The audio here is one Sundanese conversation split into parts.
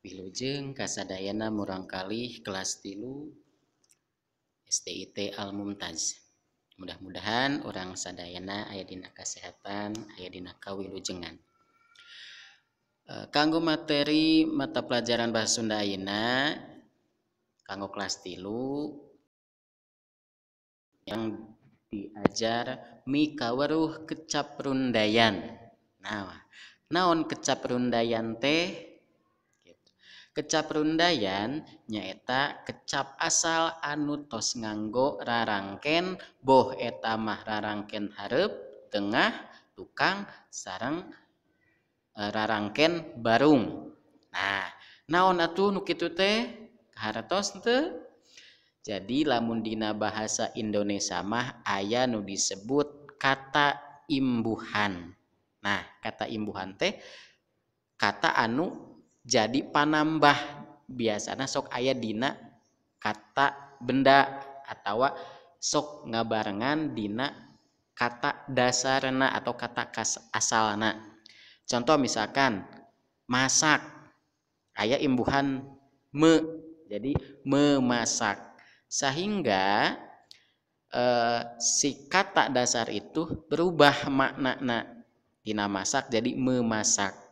Wilujeng kasadayana murangkalih kelas 3 SDIT Al-Mumtaz. Mudah-mudahan urang sadayana aya dina kasehatan, aya dina kawilujengan. Kanggo materi mata pelajaran bahasa Sunda ayeuna kanggo kelas 3 yang diajar mikaweruh kecap rundayan. Nah, naon kecap rundayan teh? Kecap rundayan nyaeta kecap asal anu tos nganggo rarangken boh eta mah rarangken hareup, tengah, tukang, sareng rarangken barung. Nah, naon atuh nu kitu teh? Kahartos teu? Jadi lamun dina bahasa Indonesia mah aya nu disebut kata imbuhan. Nah, kata imbuhan teh kata anu jadi panambah, biasana sok aya dina kata benda atawa sok ngabarengan dina kata dasarna atau kata asalna. Contoh misalkan masak, aya imbuhan me, jadi memasak. Sehingga si kata dasar itu berubah maknana, dina masak jadi memasak.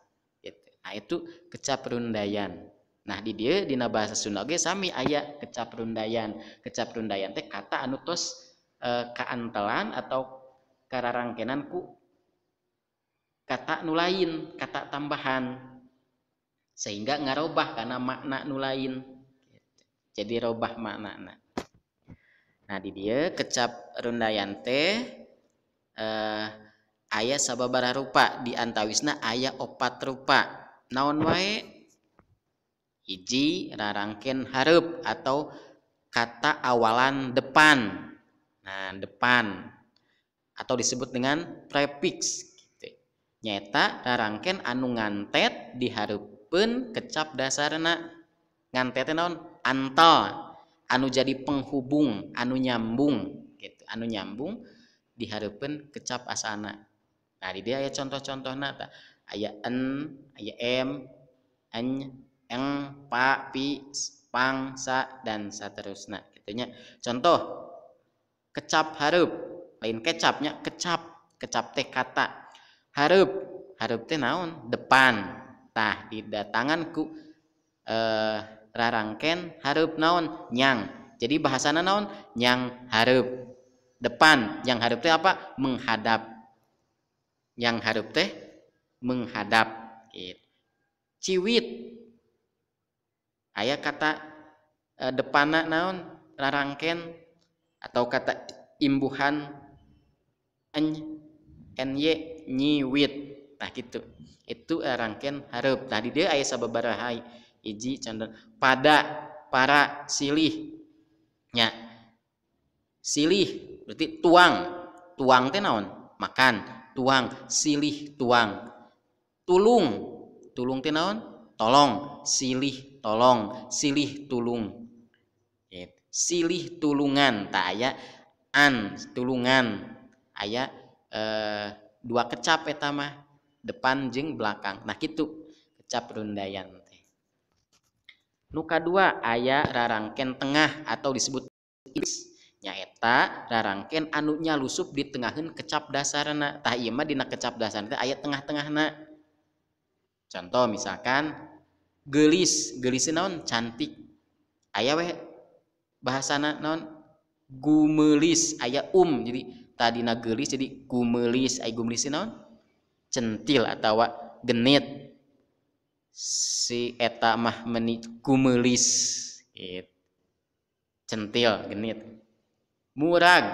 Nah, itu kecap rundayan. Nah, di dieu dina bahasa Sunda oge sami aya kecap rundayan. Kecap rundayan teh kata anu tos kaantelan atau kararangkenan ku kata nu lain, kata tambahan. Sehingga ngarobah karena makna nu lain. Jadi robah maknana. Nah, di dieu kecap rundayan teh aya sababaraha rupa, di antawisna aya 4 rupa. Naon wae? Hiji, rarangken hareup atau kata awalan depan. Nah, depan atau disebut dengan prefiks gitu. Nyaeta rarangken anu ngantet dihareupeun kecap dasarna. Ngantet naon? Antel, anu jadi penghubung, anu nyambung gitu, anu nyambung dihareupeun kecap asalna. Nah, di dieu aya contoh-contohna tah. Aya n, aya m, n, eng, pa, pi, pang, sa, dan saterusna gitunya. Contoh kecap hareup, lain kecapnya, kecap, kecap teh kata. Hareup, hareup teh naon? Depan. Tah didatangan ku rarangken hareup naon? Nyang. Jadi bahasana naon? Nyang hareup. Depan, yang hareup teh apa? Menghadap. Yang hareup teh menghadap gitu. Ciwit, aya kata depanna naon? Rarangken atau kata imbuhan ny, ny, nyiwit. Nah gitu, itu rarangken hareup. Nah di dieu aya sababaraha hiji contoh pada, para, silih nya. Silih berarti tuang. Tuang teh naon? Makan. Tuang, silih tuang. Tulung, tulung teh naon? Tolong, silih tolong, silih tulung. Silih tulungan, tak aya an tulungan. Aya dua kecap eta mah, depan jeung belakang. Nah kitu kecap rundayan teh. Nu kadua aya rarangken tengah atau disebut is. Nyaeta rarangken anu nyalusup di tengaheun kecap dasarna. Tah ieu mah dina kecap dasarna teh aya tengah-tengahna. Contoh misalkan geulis, geulis naon? Cantik. Aya weh bahasana naon? Gumelis, aya jadi tadina geulis jadi gumelis, aya gumelis naon? Centil atawa genit. Si eta mah meni gumelis gitu. Centil, genit. Murag,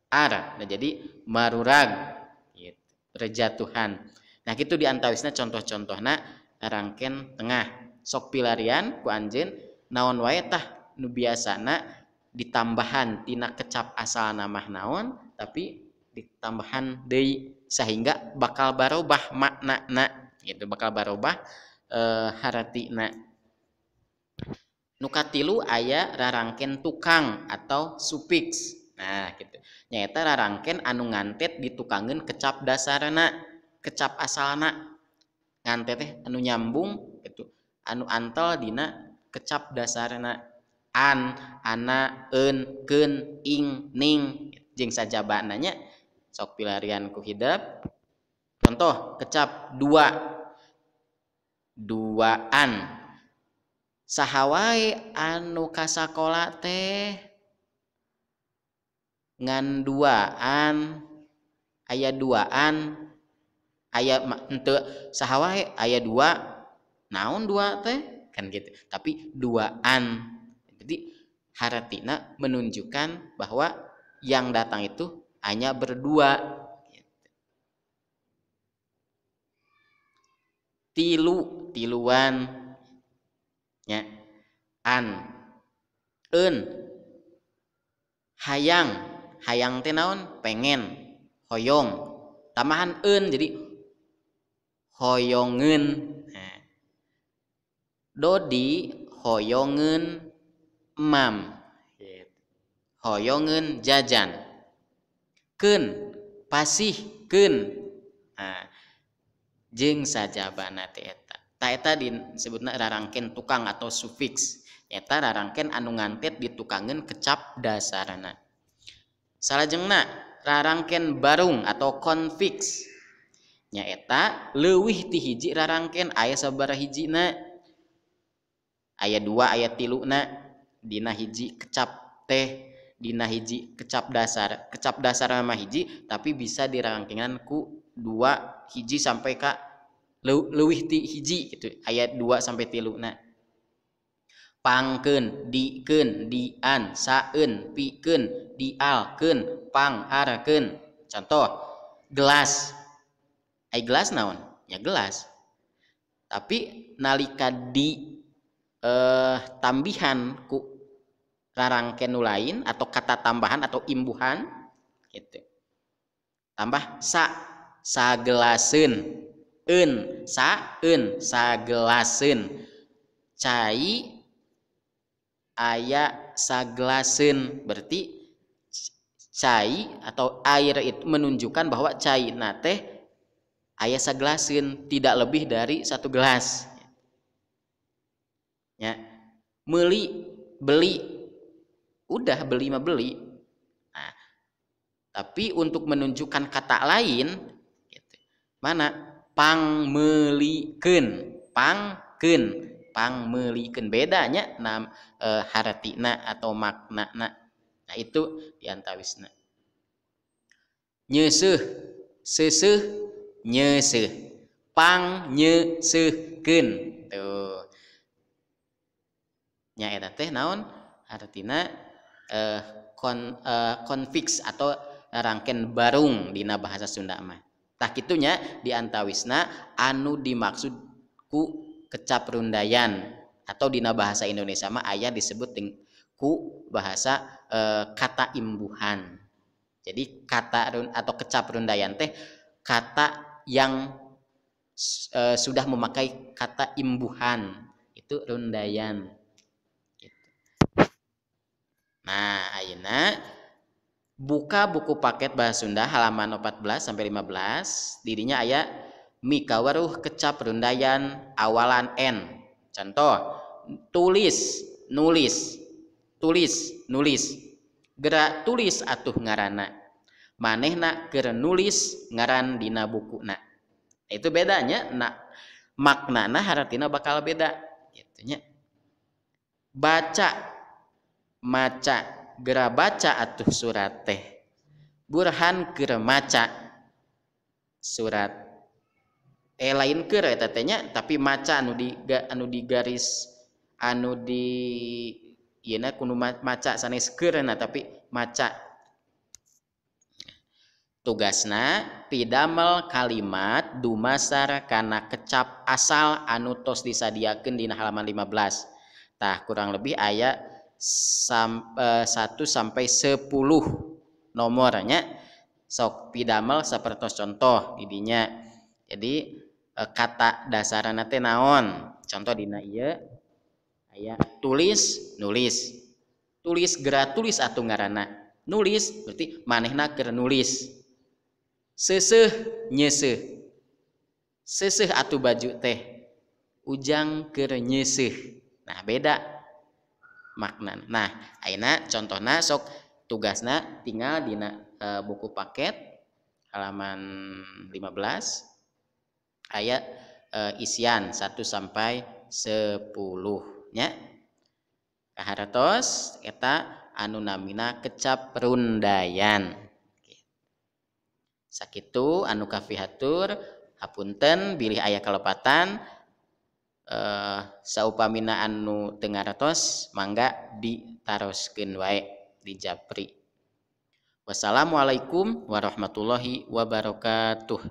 ar. Nah jadi marurag gitu, berjatuhan. Nah kitu diantawisna contoh-contohna rangken tengah. Sok pilarian ku anjeun naon wae tah nu biasana ditambahan tina kecap asalna mah naon, tapi ditambahan deui sehingga bakal barobah maknana gitu, bakal barobah haratina. Nu katilu aya rarangken tukang atau sufiks. Nah gitu, nyaeta rarangken anu ngantet ditukangeun kecap dasarna, kecap asalna. Ngantet teh anu nyambung gitu. anu antel dina kecap dasarna an, ana, eun, keun, ing, ning jeung sajabana nya sok pilarian ku hidep. Contoh kecap dua, duaan. Saha wae anu ka sakola teh ngan duaan, aya duaan, aya henteu saha wae aya dua, naon dua teh kan gitu. Tapi duaan. Jadi hartina menunjukkan bahwa yang datang itu hanya berdua. Tilu, tiluan nya, an, eun, hayang, hayang teh naon? Pengen, hoyong, tambahan eun jadi hoyongeun. Nah. Dodi hoyongeun emam, hoyongeun jajan, keun, pasih keun. Nah, jeung sajabana teh eta. Ta eta disebutna rarangken tukang atau sufiks. Eta rarangken anu ngantet ditukangeun kecap dasarna. Salajengna rarangken barung atau konfiks. Nyaeta leuwih ti hiji rarangken aya sabaraha hijina. Aya dua, aya tiluna dina hiji kecap teh, dina hiji kecap dasar. Kecap dasar mah hiji tapi bisa dirangkengan ku dua hiji sampai ka leuwih ti hiji gitu, ayat 2 sampai 3 na. Pangkeun, dikeun, dian, saeun, pikeun, dialkeun, pangarkeun. Contoh gelas. Ai gelas naon? Ya gelas. Tapi nalika di tambihan ku rarangken nu lain atau kata tambahan atau imbuhan gitu. Tambah sa, sagelaseun. Eun, sa, eun, sagelaseun. Cai aya sagelaseun, berarti cai atau air itu menunjukkan bahwa cai na teh aya sagelaseun, tidak lebih dari satu gelas. Ya. Meuli, beli. Udah beli mah beli. Nah, tapi untuk menunjukkan kata lain gitu. Mana? Pangmeulikeun, pangkeun, pangmeulikeun, bedanya nam hartina atau maknana. Nah, itu diantawisna. Nyeuseuh, seuseuh, nyeuseuh, pang nyeuseuhkeun. Tuh. Nya eta teh naon? Hartina konfiks atau rangken barung dina bahasa Sunda mah. Tah kitunya diantawisna anu dimaksud ku kecap rundayan atau dina bahasa Indonesia mah aya disebut ku bahasa kata imbuhan. Jadi kata atau kecap rundayan teh kata yang sudah memakai kata imbuhan itu rundayan. Gitu. Nah, ayeuna buka buku paket bahasa Sunda halaman 14 sampai 15. Didinya aya mikaweruh kecap rundayan awalan n. Contoh, tulis, nulis, tulis, nulis. Gerak tulis atuh ngaranna. Manehna keur nulis ngaran dina bukuna. Nah, itu bedanya, nah maknana hartina bakal beda gitu nya. Baca, maca. Gera baca atuh surat teh. Burhan keur maca surat. Lain keur eta teh nya, tapi maca anu di anu di garis anu di ieu na kudu maca sanes keurna tapi maca. Tugasna pidamel kalimat dumasar kana kecap asal anu tos disadiakeun dina halaman 15. Tah kurang lebih aya 1 sampai 10 nomornya. Sok pidamel sapertos contoh didinya. Jadi kata dasarna teh naon? Contoh dina ieu aya tulis, nulis. Tulis geura tulis atuh ngaranna. Nulis berarti manehna keur nulis. Seuseuh nyeuseuh. Seuseuh atuh baju teh. Ujang keur nyeuseuh. Nah, beda makna. Nah, ayeuna contohna sok tugasna tinggal dina buku paket halaman 15 ayat isian 1 sampai 10 nya. Kahartos eta anu namina kecap rundayan. Sakitu anu kapihatur, hapunten bilih aya kalepatan. Saupamina anu teu ngaratos mangga ditaroskeun wae di japri. Wassalamualaikum warahmatullahi wabarakatuh.